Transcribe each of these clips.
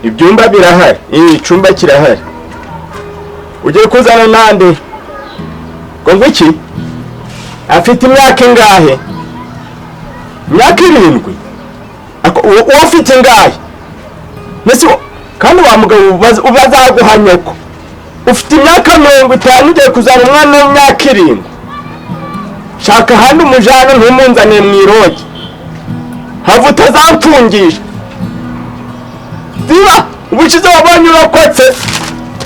Ibyumba birahari, icyumba kirahari. Ugiye kuzana nande? Ngo ngwiki? Afite imyaka ingahe? Imyaka 7. Uwo ufite ingahe? Nese kandi wa mugabo ubazaguha nyoko. Ufite imyaka 50 ugiye kuzana umwana w'imyaka 7. Shaka ahandi umujana ntumunzane mu irogi. Hava utazamfungisha. Ziba ubushize wabonye urokotse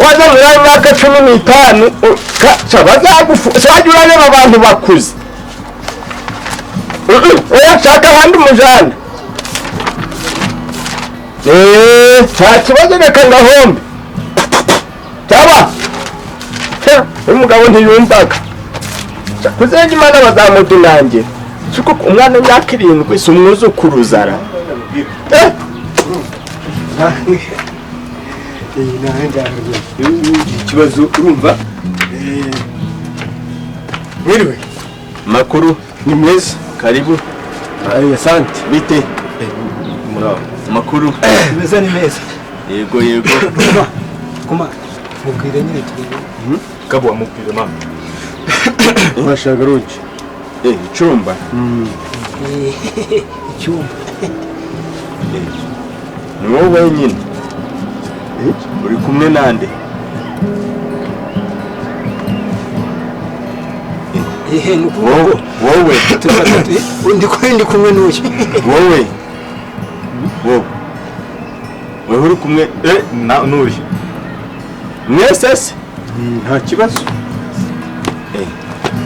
waza muri ayo myaka 15 wajya urareba abantu bakuze. Oya shaka ahandi umujana. Nta kibazo reka ngahombe. Cyaba uyu mugabo ntiyumvaga. Kuzenga Imana bazamudunangira. Siko umwana w'imyaka 7 si umwuzukuruzara. Ikibazo urumva? Mwiriwe. Makuru ni meza. Karibu. Asante. Bite? Muraho. Makuru meza ni meza. Yego yego. Kuma mubwire nyine turebe. Kabo amubwire mama. Urashaka roje? Icyumba. Icyumba. Ni wowe wenyine. Uri kumwe nande? Wowe ndi kumwe n'uyu. Wowe. Wowe. Wowe uri kumwe na n'uyu. Mwese se? Nta kibazo.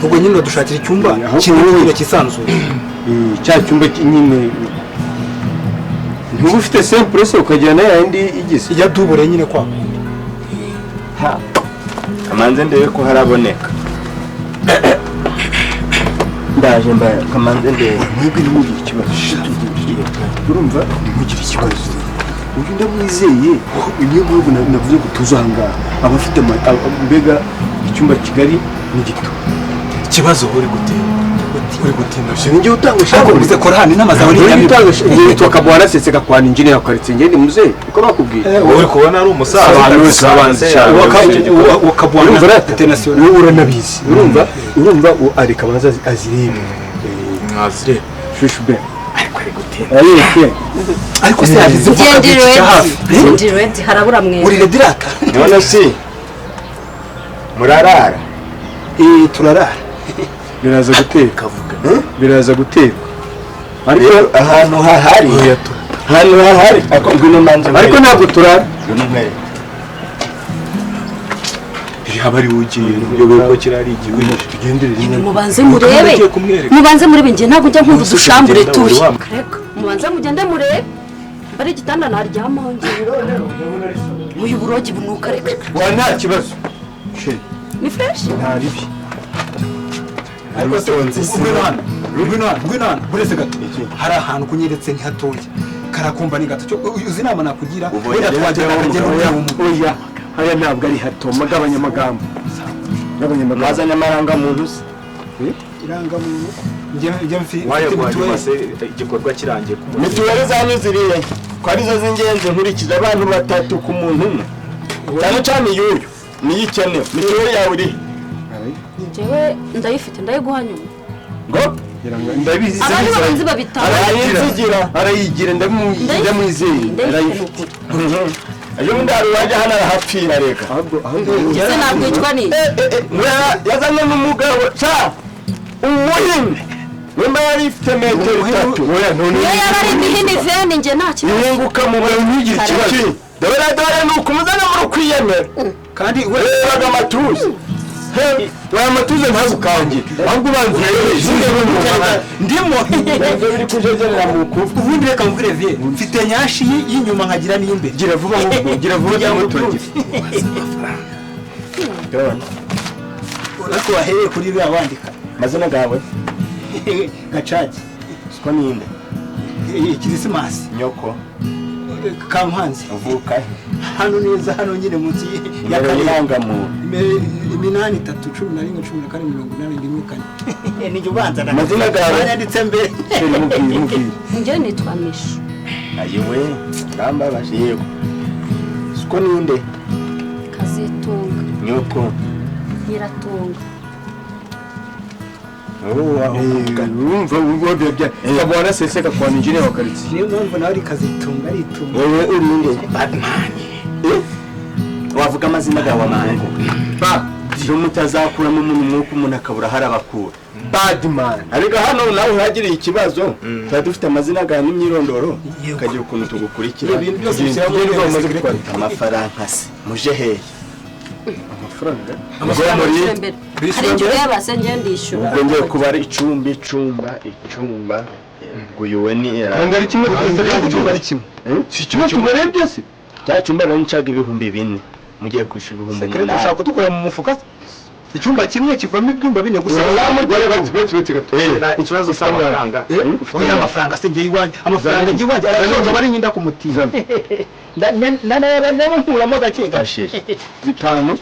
Ubwo nyine dushakira icyumba kinini kisanzuye. Cya cyumba nyine ntuba ufite simple se ukajyana yandi igize ijya dubure nyine kwa. Ha. Kamanze ndebe ko haraboneka. Ndaje mbaye kamanze ndebe. Mwebwe ntimugire ikibazo. Urumva ntimugire ikibazo. Uyu ndamwizeye. Niyo mpamvu navuze ko tuzanga abafite mbega icyumba kigari ni gito. Ikibazo uri gutinda. Uri gutinda. Sinjye utanga shaka ubuze Korani n'amazaho ni utanga ngiye tukabwana seseka kwa injiniya kwaritse ngende muze uko bakubwiye. Uri kubona ari umusaza. Abantu bose abanze wakabwana international. Uranabizi. Urumva areka abanza azirebe. Mwazire. Shushu be. Ariko ari gutinda. Ariko se yagize Ndi ready harabura mwe. Uri ready rata. None si murarara. Turarara. Biraza guteka avuga. Biraza guteka. Ariko ahantu hahari. Ahantu hahari ako ngwino manze. Ariko ntabwo turara. Ngwino nkwereke. Haba ari ugiye uyobewe ko kirari igihugu. Tugendere rimwe. Mubanze murebe. Mubanze murebe ngiye ntabwo njya nkumva udushambure turi. Reka mubanze mugende murebe. Bari igitanda naryamaho ngiye. Uyu burogi bunuka reka. Wa nta kibazo. Ni fresh? Nta ribi. Ariko se ngwino hano buretse gato. Hari ahantu kunyeretse ni hatoya. Karakumva ni gato. Uzi inama nakugira wenda twagera akagenda oya. Haya ntabwo ari hato magabanya amagambo. Mwazanye amaranga muntu se? Irangamuntu njye mfite igikorwa kirangiye ku mituweli zanyu ziriye ko arizo z'ingenzi nkurikiza abantu batatu ku muntu umwe. Cyane cyane yuyu niyo ikenewe. Mituweli yawe iri? Njyewe ndayifite ndayiguha nyuma. Ngo ndabizi abantu babanze babitanga. Arayigira ndamwizeye. Arayifite. Ejo bundi hari uwajya hano arahapfira reka. Ese nakwicwa n'iki? Yazanye n'umugabo ca umuhini nimba yari ifite metero 3. Niyo yaba ari imihini veni njye nta kibazo. Ihinguka mu bantu ntugire ikibazo. Dore ni ukumuzana muri kwiyemera. Kandi webaga amatuza. Waya matuza ntazukange. Ahubwo ubanza ndimo biri kujegerera mu kuvu. Ubundi reka mvure vie. Mfite nyashi y'inyuma nkagira n'imbere. Gira vuba ahubwo, gira vuba cyangwa turagira. Ariko wahereye kuri bya wandika. Mazina gawe? Gacaki. Siko ninde? Kirisimasi. Nyoko. Kampanzi. Uvuka he? Hano neza hano nyine munsi ya karangamuntu. 8 3 11 14 81 4. Nijye ubanza na. Mazina gawe? Yanditse mbere. Mubwire. Njye nitwa Mishu. Ayiwe urambabaje yego. Siko ninde? Kazitunga. Nyoko. Nyiratunga. Urumva ubwo bya kabwana seseka kwa engineer wa quartier. Niyo mpamvu nawe ari Kazitunga ari itunga. Wewe uri nde? Badman. Wavuga amazina gawe amangu. Ba iyo mutazakuramo umuntu mwuko umuntu akabura harabakura. Badman. Ariko hano nawe uhagiriye ikibazo, tuba dufite amazina gawe n'imyirondoro, ukagira ukuntu tugukurikira. Ibintu byose bishyira muri gahunda. Amafaranga se muje hehe? Amafaranga? Amafaranga mbere. Hari inzu yabase ngiye ndishyura. Ubwo ngiye kubara icumbi icumba icumba. Guyuwe ni era. Ntabwo ari kimwe icyumba ari kimwe. Si kimwe tubarebye se? Cya cyumba rero ncaga 4000. Mugiye kwishyura 8000. Ushaka kudukorera mu mufuka? Icyumba kimwe kivamo ibyumba bine gusa. Ikibazo cy'amafaranga. Oya amafaranga se ngiye iwanjye. Amafaranga ngiye iwanjye aratonze bari nyinda kumutiza. Nda nkuramo gake gake. 5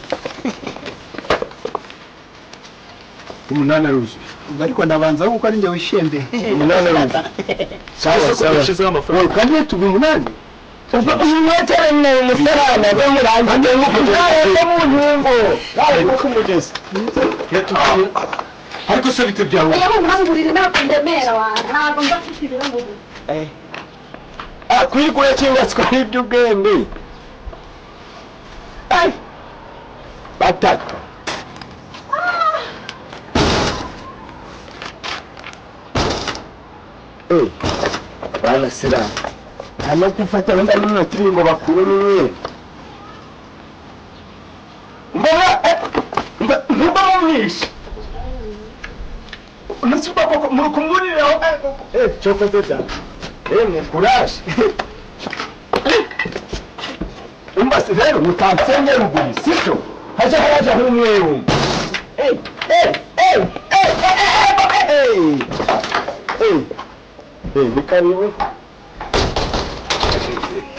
8 aruzuye. Ariko ndabanza kuko ari njye wishembe. 8 aruzuye. Sawa sawa. Kandi tubi 8. Umweterane umusarana bamurangiye mu kumugeza. Ariko se bite byawe? Oya murangurire ntabwo ndemera wa. Ntabwo mbafite ibirango. Kwigura cyubatswe n'iby'ubwenge. Ai. Batatu. Bana sira. Hano gufata wenda n'inoti ngo bakuremo imwe. Mbona mba mumwishe. Nasuba koko muri kumuriraho cyo koza. Mukuraje. Umba se rero mutansenye ruguru sicyo. Haje haje humwe. Ni karibu.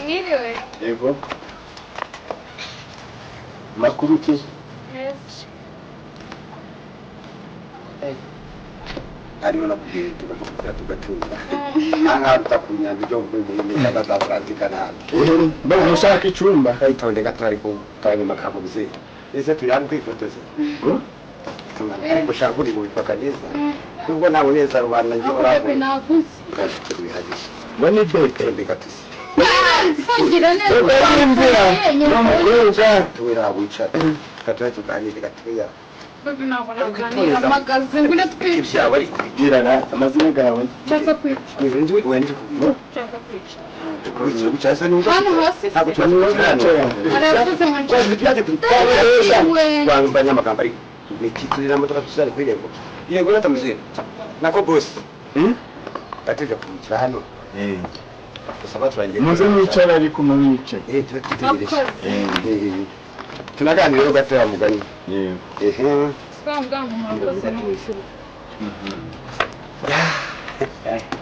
Mwiriwe. Yego. Makuru ki? Yes. Ariyo nakubwiye tugakomeza tugatunga. Aha tutakunyanda ibyo mvuye ndaza nabi. Mbona ushaka icyumba? Kayitonde gatari ko tanyuma kamuze. Ese turi hano kwifotoza. Ariko ushaka uri mu bipaka neza. Nubwo ntabwo neza rubanda ngiye Bebe nakuze. Mbona ibete gatuse. Sangira neza. N'umukobwa tuwira wicara. Katuye tuganire gatuya. Bebe ntabwo naganira amagaze ngwino twicara. Ibyawe ariko girana amazina gawe. Nshaka kwicara. Nshaka kwicara. Hano hasi se. Aravuze ngo nshaka. Wambanya amagambo ariko nikiturira modoka tuzari kwirembo. Yego natamuzira. Nako boss. Batije kumukira hano. Gusa turangiye. Muze mwicara ariko mwicaye. Tutegereje. Tunaganira rero gatoya mugani. Yego.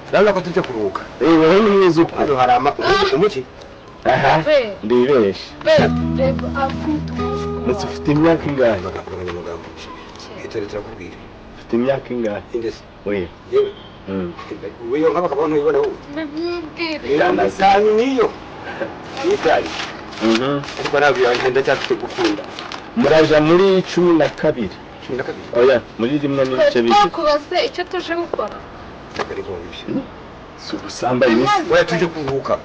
Urabona ko tujya kuruhuka. Wowe ni mwiza uko. Hano hari umuti. Aha. Ndibeshe. Ndetse ufite imyaka ingahe? Turakubwira. Ufite imyaka ingahe? Indese. Oya. Yewe. Uyo nkaba kabona uyibona wowe. Mbibwire. Niyo. Nitari. Ariko ntabwo yawe ndacyafite gukunda. Muraja muri 12. 12. Oya, muri 1.2. Twakubaze icyo tuje gukora. Si ubusambanyi. Oya tuje kuruhuka.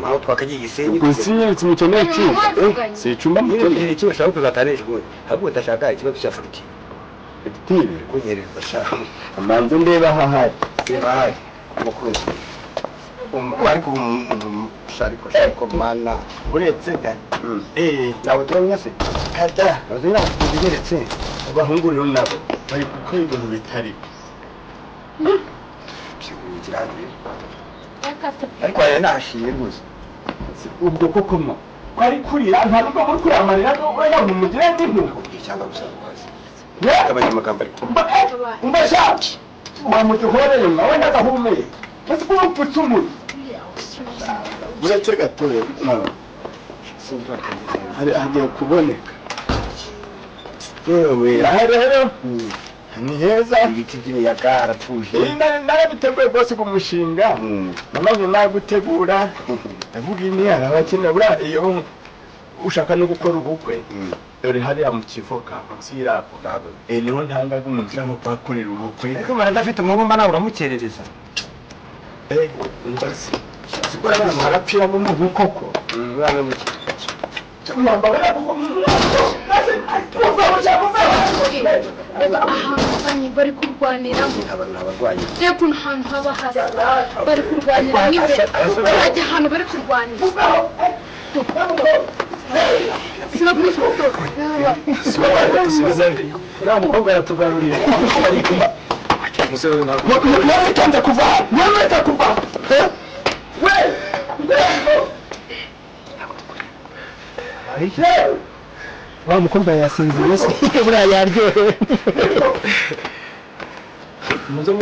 Aho twakagiye Gisenyi. Gusinyitse mukeneye icyumba. Si icyumba mukeneye. Icyo bashaka kuzatanisha ubundi. Ahubwo ndashaka ikibazo cya fagitire. Fagitire? Kunyereza shaka. Amanze ndeba ahahari. Ndeba ahahari. Umukunzi. Ariko ariko ariko mana uretse ga. Ntabwo turamenya se. Kada. Ntabwo tugeretse. Abahungu rero nabo bari gukora ibintu bitari. Ariko aya nashimye rwose. Ubwo koko mo kwari kurira ntabwo muri kuramarira oya mumugire n'impuhwe cyangwa gusa rwose. Abanya amagambo ariko. Mbasha wamutuhoreye nawe ndagahumeye. Ese ko upfutse umutwe. Uretse gatoya. Hari hagiye kuboneka. Yewe aha rero Ni heza. Ibiti by'imiyaga, haratuje. Narabiteguye rwose ku mushinga. Namaze nagutegura. Ndavuga ini hari abakene buriya iyo ushaka no gukora ubukwe. Dore hariya mu Kivoka munsi y'irapo. Niho ntangaga umuntu ushaka kuhakorera ubukwe. Ariko mara ndafite umubumba nawe uramukerereza. Mbaze. Sikora abantu harapfiramo umuntu koko. Ahantu bari kurwaniramo, reba ukuntu ahantu haba hasa, bari kurwanira nk'imbere, bajya ahantu bari kurwanira. Uriya mukobwa yaratugaruriye. Mwamutanze kuva hano, mwamureka kuva we. Wa mukobwa yasinziriye se, buriya yaryohewe. Muze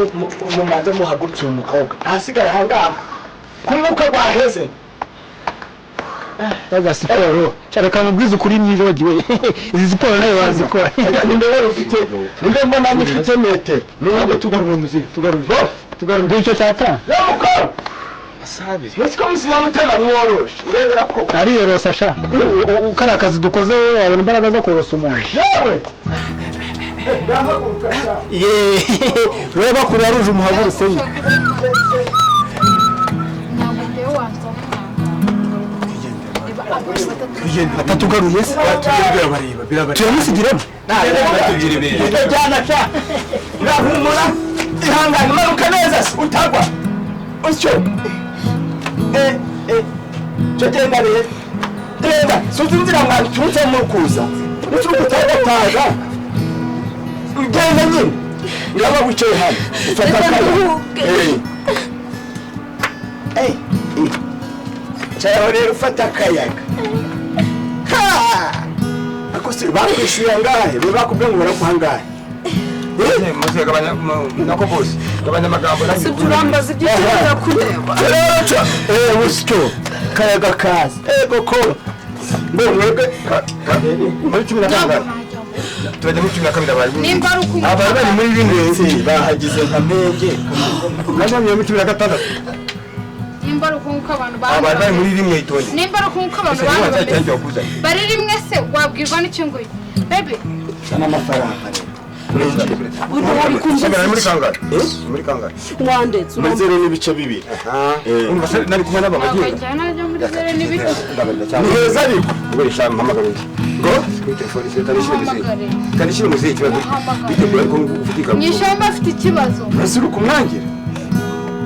mumanze muhagurutse uyu mukobwa ntasigare ahangaha ku mwuka rwaheze. Yaga siporo reka mubwize ukuri, mwibagiwe izi siporo nawe wazikora. Nimbe rero ufite, nimbe mbona ufite metero. Ntabwo tugarura muziki, tugarura, tugarura icyo cyata. Mukobwa Asabiri. Ese ko musiba mutema mworoshe urebera ko ariyorosa sha, kariya kazi dukoze wowe wabona imbaraga zo korosa umuntu. Yewe, ndahaguruka sha. Yeee, reba kure yaruje, umuhagurutse ye. Ntabwo njyewe wansoma reba abantu batatu. Atatugaruye se? Birabareba, birabareba. Turamusigiremo. Jyana sha, urahumura, ihangane, umanuka neza se utagwa utyo. Cyo genda rero, genda suzi inzira mwaturutse mukuza uturuka utagataga, ugenda nyine uraba wicaye hano ufata Reka akanya. nduhuke. Cyaho rero ufata akayaga. Ha! Ako se bakwishyuye angahe? Be bakubwiye ngo baraguha angahe? Muze gabanya nako bose. Gabanya amagambo. Si ibyo urambaza, ibyo ukenera kureba. Rero usyo kayaga kaza ego ko ngo mwebwe Muri 12. Turajya muri 12 abari. Nimba ari ukuntu Abari bari muri rimwe. Se bahagize nka mpenge. Najya muri 16. Nimba ari ukuntu abantu Abari bari muri rimwe itonde. Nimba ari ukuntu abantu Ese niba bameze cyangwa wakuzanye. bari rimwe se wabwirwa n'icyo ngo bebe. N'amafaranga rero. Uri wari kumva? Muri kangahe? Muri kangahe? Wandetse. Muri 0.2. Urumva se nari kumwe n'aba Ntabwo bagiye. njyana najya muri zero n'ibice. Ni heza ariko. Ugurisha mpamagara undi. Ngo Kuri telefone se kanishyire muziki. Muhamagare. Kanishyire muziki ikibazo. Muhamagare. Biteguye ariko ufatika. Mu ishyamba afite ikibazo. Ese uri kumwangira?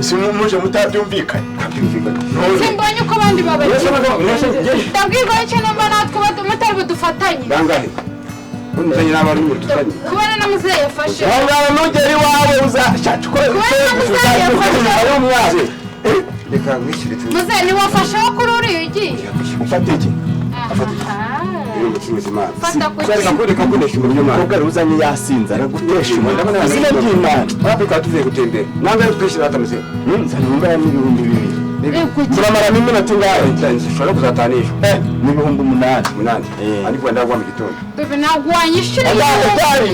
Ese muje mutabyumvikanye? Ntabyumvikanye. Simbonye uko abandi babagira. Mwese Ndabwirwa n'icyo numva natwe mutari budufatanye. Bangahe? Muzanye n'abari mu tuzanye. Kubona na muzehe yafashe. Aho ngaho nugera iwawe uzashaka ukora. Kubona muzehe yafashe. Ari umwazi. Reka mwishyure tu. Muzehe ntiwafasheho kuri uriya ugiye. Ufata iki? Aha. Uri umucuruzi Imana. Fata ku Reka ko reka konesha umurimo Imana. Umukobwa uzanye yasinze aragutesha Ndabona umutwe. Izina ry'Imana. Afrika tuvuye gutembera. Nangahe twishyura hata muzehe? Nzana ingana n'2000. Muramaramo iminota ingahe? Ushobora kuzatanisha. Ni 8000. 8. Ariko wenda wagwa mu gitondo. Bebe ntabwo wanyishyuriye. Angahe ryari?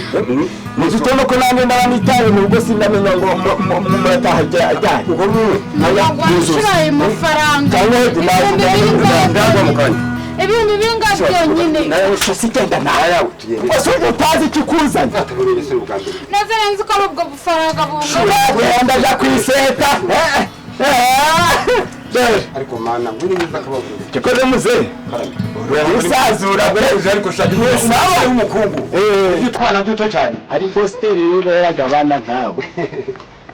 Mu gitondo ko nanjye ndaba nitaye mu rugo, sindamenya ngo murataha ryari. Ubwo rumwe. Ntabwo wanyishyura ayo mafaranga. Cyangwa Ibihumbi Ndagwa mu bingahe? kanya. Ibihumbi bingahe byonyine? Nawe si genda nawe. Ayawe tugende. Ese utazi ikikuzanye? Tumenye se ubwa mbere. Neza nzi ko ari ubwo bufaranga bungana. Uragenda aja kwiseta. Ariko mana ngwino neza akababuro. Gikoze muzehe. Usazura Uzi ariko shaka Nawe w'umukungu. Eh. Utwana duto cyane. Hari positeri rero yaragabana nkawe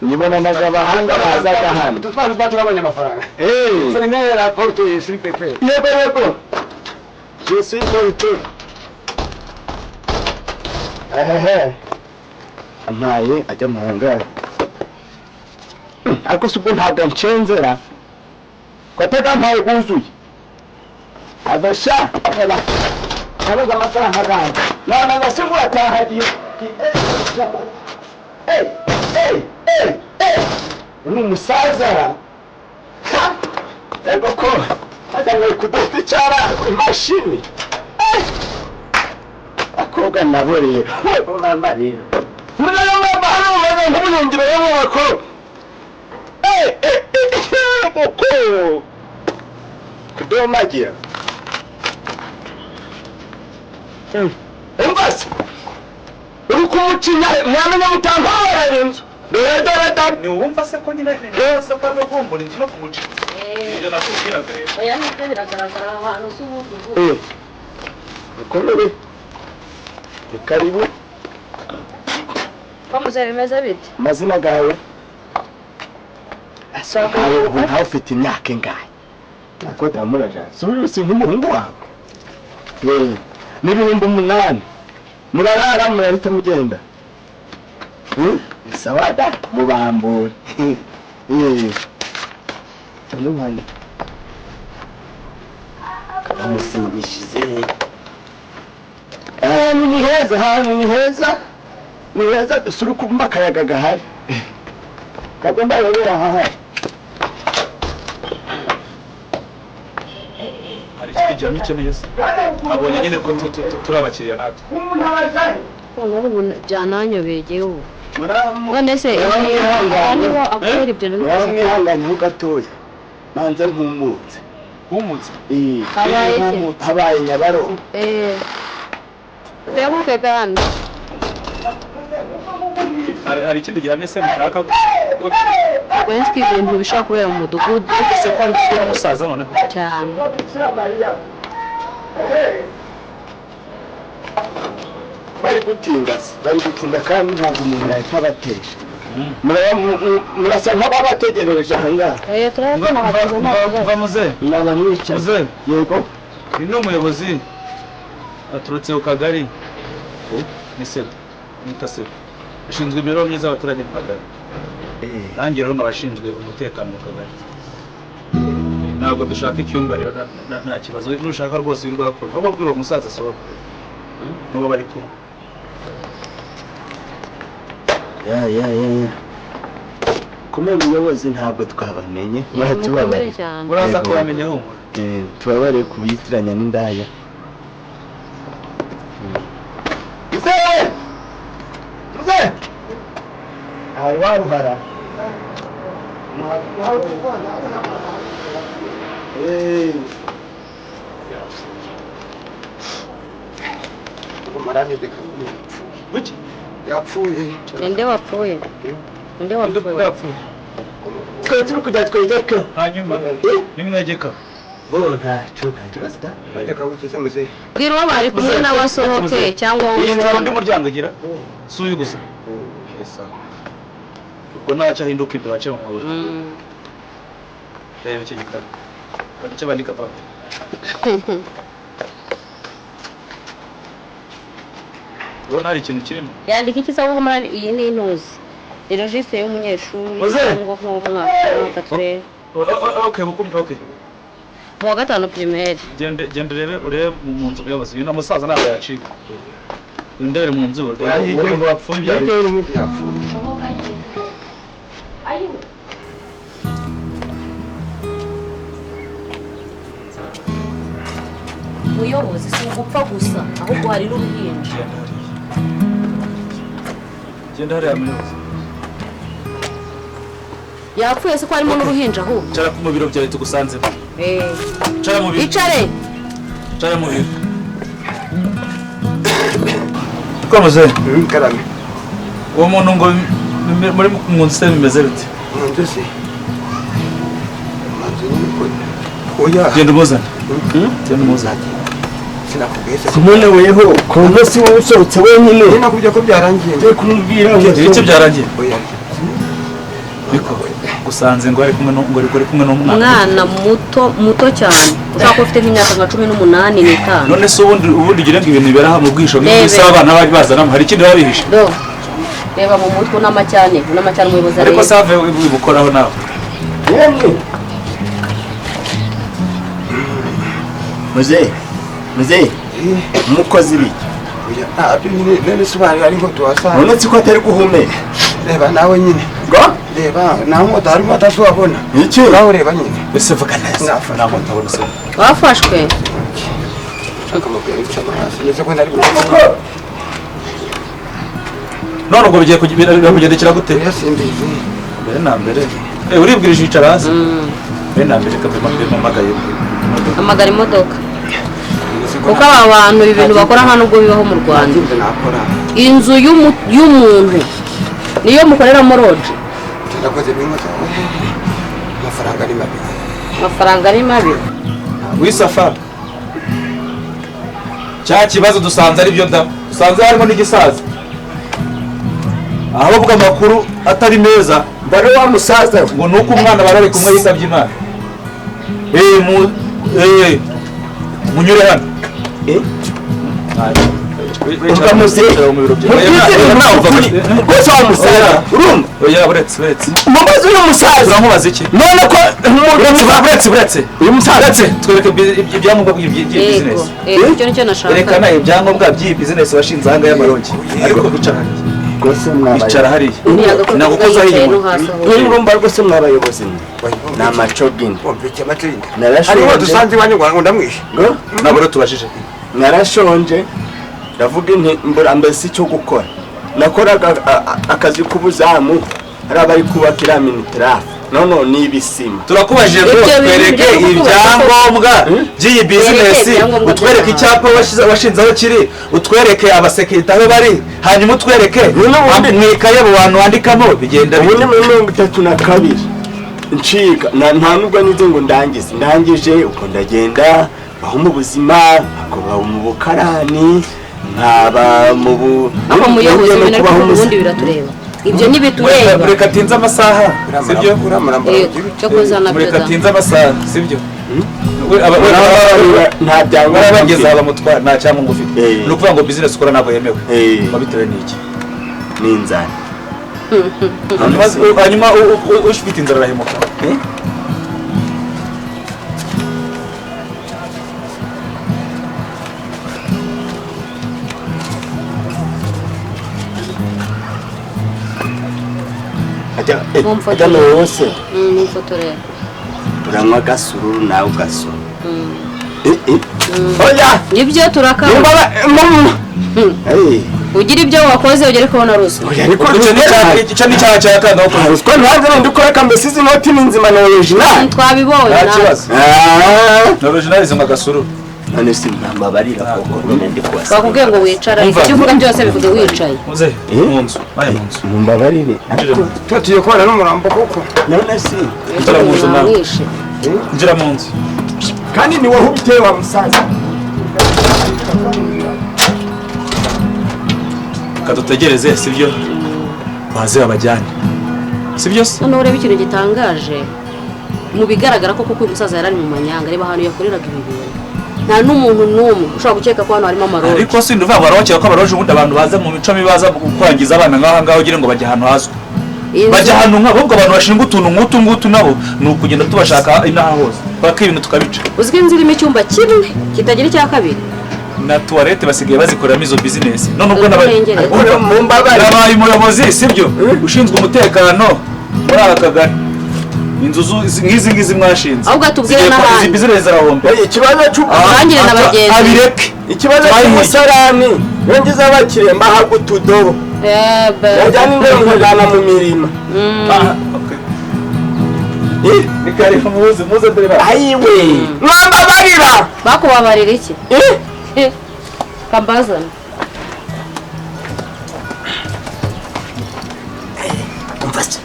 nibonanaga abahanga bazaga hano. Utwana twacu amafaranga. Eh. C'est une la porte sur Pepe. Yego yego. Je suis porte. Ehehe. Ampaye ajya mu hangari. Ariko si ubwo ntabwo nshenzera. Ko atagampaye wuzuye. Abasha. Ela. Nabaga amafaranga gange. None ngo se uratahagiye. Eh, eh, eh, eh. Ni umusaza. Ha! Ego ko ajyanywe kudoda icyara imashini. Akobwa nabo rero. Ego mama rero. Ndabona nk'umuyungiro w'amaboko. Boko. Kudomagira. Umva se. Uri kumucinya mwamenya mutangara inzu. Dore dore dore. Ni wumva se ko nyine se ko ari guhumbura inzu no kumucinya. Ibyo nakubwiraga rero. Oya nibyo biragaragara ahantu si ubundi. Mukomere. Ni karibu. Ko muze bimeze bite? Amazina gawe? Ubu ntawe ufite imyaka ingahe? Uko damuraja. Si nk'umuhungu wawe. Ni 8,000. Murarara murahita mugenda. Sawa da mubambure. N'ubundi. Kamusinyishize. Ni heza, hantu ni heza. Ni heza dusura ukumva akayaga gahari. Kagomba yobera ahahari. Hari ikindi gihe ukeneye se? Abonye nyine ko turi abakiriya natwe. Ubu byananyobeye ubu. None se niba akora ibyo bintu mwihangane gatoya. Manze nkumutse. Nkumutse? Habaye Nyabarongo. Tebuke kandi. Hari ikindi gihamya se mushaka? Wenswe ibintu bishobora kubera mu mudugudu. Se ko ari umusaza noneho. Cyane. Bari gutinda, bari gutinda kandi ntabwo umuntu yahita abatesha. Murasa nk'ababategereje aha ngaha. Mva muze. Mwaba mwicaye. Muze. Yego. Uyu ni umuyobozi aturutse ku kagari. Ni Sedo. Nita Sedo. Ashinzwe imibereho myiza y'abaturage mu kagari. Nanjye rero nkabashinzwe umutekano mu kagari. Ntabwo dushaka icyumba rero nta kibazo. Nushaka rwose wirirwa hakora. Ahubwo bwira uwo musaza asohoke. N'uwo bari kumwe. Ya. Kumwe muyobozi ntabwo twabamenye. Muratubabare. Uraza kubamenya humura. Tubabare kubitiranya n'indaya. Muze! Muze! Aho waruhara. Buki? Yapfuye. Ninde wapfuye? Ninde wapfuye? Twari turi kujya twegeka. Hanyuma nimwegeka. Bo ntacyo kibazo. Reka bukize muze. Bwira uwo bari kumwe n'abasohoke cyangwa wowe. Iyi nzara undi muryango igira. Si uyu gusa. Ubwo ntacyo ahinduka imbere bace mu mabuye. Reba icyo gitabo. Icyo bandika papa. Ubona hari ikintu kirimo? Yandika iki se ahubwo iyi ni intuzi. Ni registre y'umunyeshuri cyangwa nk'umwaka wa turere. Okay, bukumva okay. Mu wa 5 primaire. Genda urebe urebe mu nzu y'abazi. Uyu musaza ntabwo yacika. Ndebere mu nzu ngo bapfuye byari. Muyobozi si ugupfa gusa ahubwo hari n'uruhinja. Genda hariya muyobozi. Yapfuye se ko harimo n'uruhinja ahubwo. Cara mu biro byawe tugusanzemo. Cara mu biro. Icare. Cara mu biro. Komuze. Karame. Uwo muntu ngo muri mu nzu se bimeze bite? Mu nzu se. Mu nzu nyine ko. Oya. Genda umuzane. Genda umuzane. Sinakubwiye. Simone weho ku munsi wowe usohotse wenyine. Sinakubwiye ko byarangiye. Ngiye kumubwira ngo icyo byarangiye. Oya. Niko gusanze ngo ari kumwe ngo ari kumwe n'umwana. Umwana muto muto cyane. Ushaka ko ufite nk'imyaka nka 18 n'itanu. None se ubundi ugira ngo ibintu bibera mu bwisho nk'ibisa abana bari bazanamo hari ikindi babihishe. Do. Reba mu mutwe n'amacyane, n'amacyane umuyobozi areba. Ariko save wibukoraho nawe. Yemwe. Muze. Muze. Mukozi biki? Oya, ntabyo nyine none se bari ari ngo tuhasanga. None se ko atari guhumeka. Reba nawe nyine. Ngo? Reba naho moto harimo atazubabona. Iki? Nawe ureba nyine. Ese vuga neza. Nta moto abona se. Wafashwe. Akamubwira icyo amaraso. Ngeze ko ndari gukora. None ubwo bigiye kugendekera gute? Simbizi. Mbere na mbere. Uribwirije icara hasi. Mbere na mbere kabima mpamagaye. Hamagara imodoka. Kuko aba bantu ibintu bakora nta nubwo bibaho mu Rwanda. Inzu y'umuntu niyo mukoreramo roje. Ndakoze bimwe amafaranga ni mabi. Amafaranga ni mabi. Wisafa. Cya kibazo dusanze ari byo da. Dusanze harimo n'igisaza. Ahubwo amakuru atari meza bari wa musaza ngo nuko umwana barari kumwe yitabye Imana. Munyure hano. Ibyangombwa by'iyi business. Erekana ibyangombwa by'iyi business washinze aha ngaha y'amarogi. Ariko icara hariya. Icara hariya. Nagukozaho inyuma. Urumva rwose mwabayobozi. Ni amacogini. Hariho dusanze iwanyu ngo ndamwishe. Nabwo tubajije. Narashonje. Ndavuga nti mbura mbese icyo gukora. Nakoraga akazi k'ubuzamu hari abari kubaka iriya minitirafu. None ni ibisima. Turakubajije ngo twereke ibyangombwa by'iyi business, utwereke icyapa washinze aho kiri, utwereke abasekirite aho bari, hanyuma utwereke mu ikaye abo bantu wandikamo bigenda bite. Ubu ni muri 32 ncika nta nubwo nize ngo ndangize, ndangije uko ndagenda baho mu buzima, nkaba mu bukarani, nkaba mu bu aho muyobozi ibintu ariko ubundi biratureba. Ibyo nibitureba. Mureka atinze amasaha, sibyo? Mureka atinze amasaha, sibyo? Nta byangombwa bageze aba mutwara, nta cyangombwa ufite. Ni ukuvuga ngo business ukora ntabwo yemewe. Wabitewe n'iki? Ni inzara. Hanyuma ufite inzara arahemuka. Ajya wose mumfotorera. Uranywa agasururu nawe ugasoma. Oya nibyo turakanga. Ugira ibyo wakoze ugere kubona ruswa. Icyo ni icyaha cya kane. Ruswa ntabwo ndi ukora kambese izi noti ni nzima na original. Twabibonye. Nta kibazo. Na original izo agasuru. None si mbabarira koko none ndi kwasa. Bakubwiye ngo wicara ibyo uvuga byose bivuge wicaye. Muze mu nzu, baye mu nzu. Mumbabarire. Tugiye kubana n'umurambo koko. None si injira mu nzu nawe. Injira mu nzu. Kandi ni wowe ubitewe wa musaza. Kadutegereze sibyo? Baze babajyane. Sibyo se? None urebe ikintu gitangaje. Mu bigaragara ko kuko uyu musaza yarari mu manyanga reba ahantu yakoreraga ibi bintu. Nta n'umuntu n'umwe ushobora gukeka ko hano harimo amaroji. Ariko si nduva barokeka ko amaroji ubundi abantu baza mu mico mibi baza kwangiza abana nk'aha ngaha ugira ngo bajye ahantu hazwi. Bajya ahantu nk'aho ahubwo abantu bashinga utuntu nk'utu ngutu nabo ni ukugenda tubashaka inaha hose. Baka ibintu tukabica. Uzwi inzu irimo icyumba kimwe kitagira icya kabiri. Na toilette basigaye bazikoreramo izo business. None ubwo nabaye umuyobozi sibyo? Ushinzwe umutekano muri aka kagari. Inzu nk'izi ngizi mwashinze. Ahubwo atubwire n'ahandi. Izi business zirahomba. Ikibazo cy'ukurangire na bagenzi. Abireke. Ikibazo cy'umusarani yongeza abakiriya mbahaga utudobo. Yajyana indabo nkajyana mu mirima. Ni kare muze muze dore ba. Ayiwe. Mwambabarira. Bakubabarira iki? Kambazana.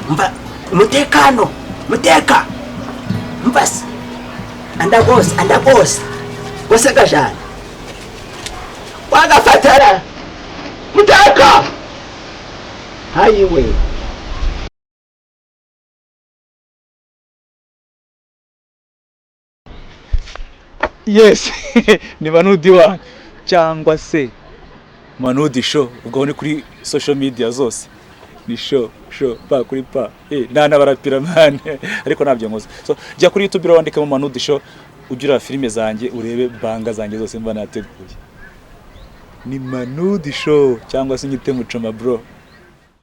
Umva umutekano. Muteka. Mbasi. Anda gose, anda gose. Gose gajana. Wagafatara. Muteka. Hayiwe. Yes. Ni Manudi wa cyangwa se Manudi show ubwo ni kuri social media zose. Ni show show pa kuri pa nana barapira man ariko nabyo nkoze. So jya kuri YouTube wandikamo Manudi show ugira filime zanjye urebe banga zanjye zose mba nateguye. Ni Manudi show cyangwa se nyite Mucoma bro.